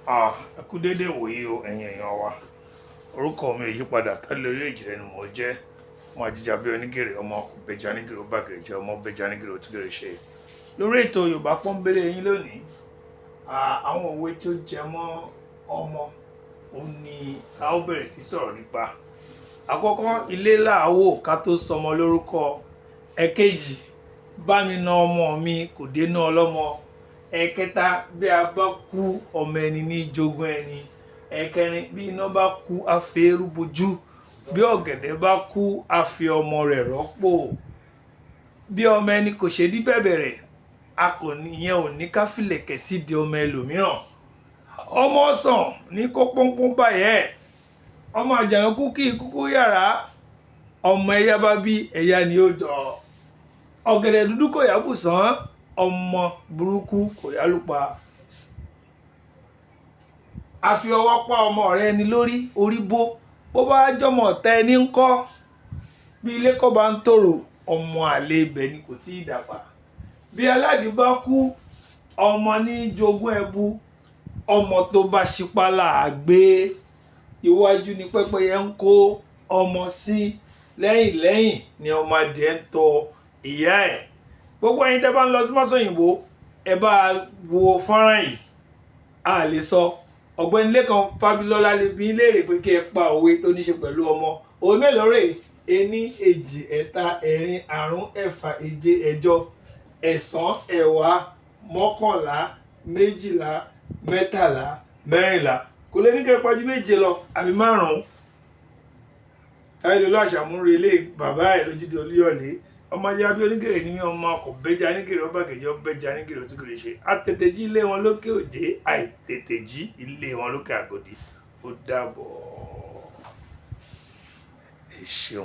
Ẹ kú déédéé ìwòyí o, ẹ̀yin èèyàn wa. Orúkọ mi ò yípadà, Tálẹ́ orí èjìrẹ́ ni mò ń jẹ́. Ọmọ àjíjà bí onígèrè, ọmọ bẹja nígèrè, ó bàgèrè jẹ́, ọmọ bẹja nígèrè, ó tún gèrè ṣe. Lórí ètò Yorùbá Pọ́nbélé yín lónìí, àwọn òwe tó jẹ mọ́ ọmọ, òun ni a ó bẹ̀rẹ̀ sí sọ̀rọ̀ nípa. Àkọ́kọ́, ilé là á wò ká tó sọmọ lórúkọ. Ẹ̀kejì, bá mi na ọmọ mi kò dénú ọlọ́mọ. Ẹ̀kẹta, bí a bá kú, ọmọ ẹni ní jogún ẹni. Ẹ̀kẹrin, bí iná bá kú, a fi eérú bojú. Bí ọ̀gẹ̀dẹ̀ bá kú, a fi ọmọ rẹ̀ rọ́pò. Bí ọmọ ẹni kò ṣe dí bẹ̀bẹ̀rẹ̀, a kò ní, ìyẹn ò ní ká fìlẹ̀kẹ̀ sídìí ọmọ ẹlòmíràn. Ọmọ ọsàn ní kó pọ́npọ́n báyẹn. Ọmọ àjànàkú kì í kúkú yàrá. Ọmọ ẹ̀yà bá bí ẹ̀yà ni ó jọ. Ọ̀gẹ̀dẹ̀ dúdú kò yá bùsàn, ọmọ burúkú kò yá lùpa. A fi ọwọ́ pa ọmọ rẹ ni lórí orí bó. Bó bá jọmọ ọ̀tá ẹni ń kọ́, bí ilé kọ́ bá ń tòrò, ọmọ àlè ibẹ̀ ni kò tíì dàgbà. Bí aládìí bá kú, ọmọ ní jogún ẹbu. Ọmọ tó bá ṣipá là á gbé. Iwájú ni pẹ́pẹ́yẹ ń kó ọmọ sí. Lẹ́yìn lẹ́yìn ni ọmọ adìẹ ń tọ ìyá ẹ̀. Gbogbo ẹ̀yin tẹ́ bá ń lọ sí Mọ́sọ̀yìnbó, ẹ bá wo fọ́nrán yìí. A lè sọ. Ọ̀gbẹ́ni Lékan Fábílọ́lá lè bi í léèrè pé kí ẹ pa òwe tó ní ṣe pẹ̀lú ọmọ. Òwe mélòó rèé? Ení, èjì, ẹ̀ta, ẹ̀rin, àrún, ẹ̀fà, èje, ẹ̀jọ, ẹ̀sán, ẹ̀wá, mọ́kànlá, méjìlá, mẹ́tàlá, mẹ́rìnlá. Kò lè ní kí ẹ pa ju méje lọ àbí márùn-ún. Táyé Àṣàmú relé bàbá ẹ̀ lójúde Olúyọ̀lé. Ọmọ ajá bí onígèrè ní ọmọ kò bẹ́ja nígèrè, ó bàgẹ̀jẹ́, ó bẹ́ja nígèrè, ó tún gèrè ṣe. Àtètè jí ilé wọn lókè òjé, àìtètè jí ilé wọn lókè àgòdì. Ó dàbọ̀. Ẹ ṣeun.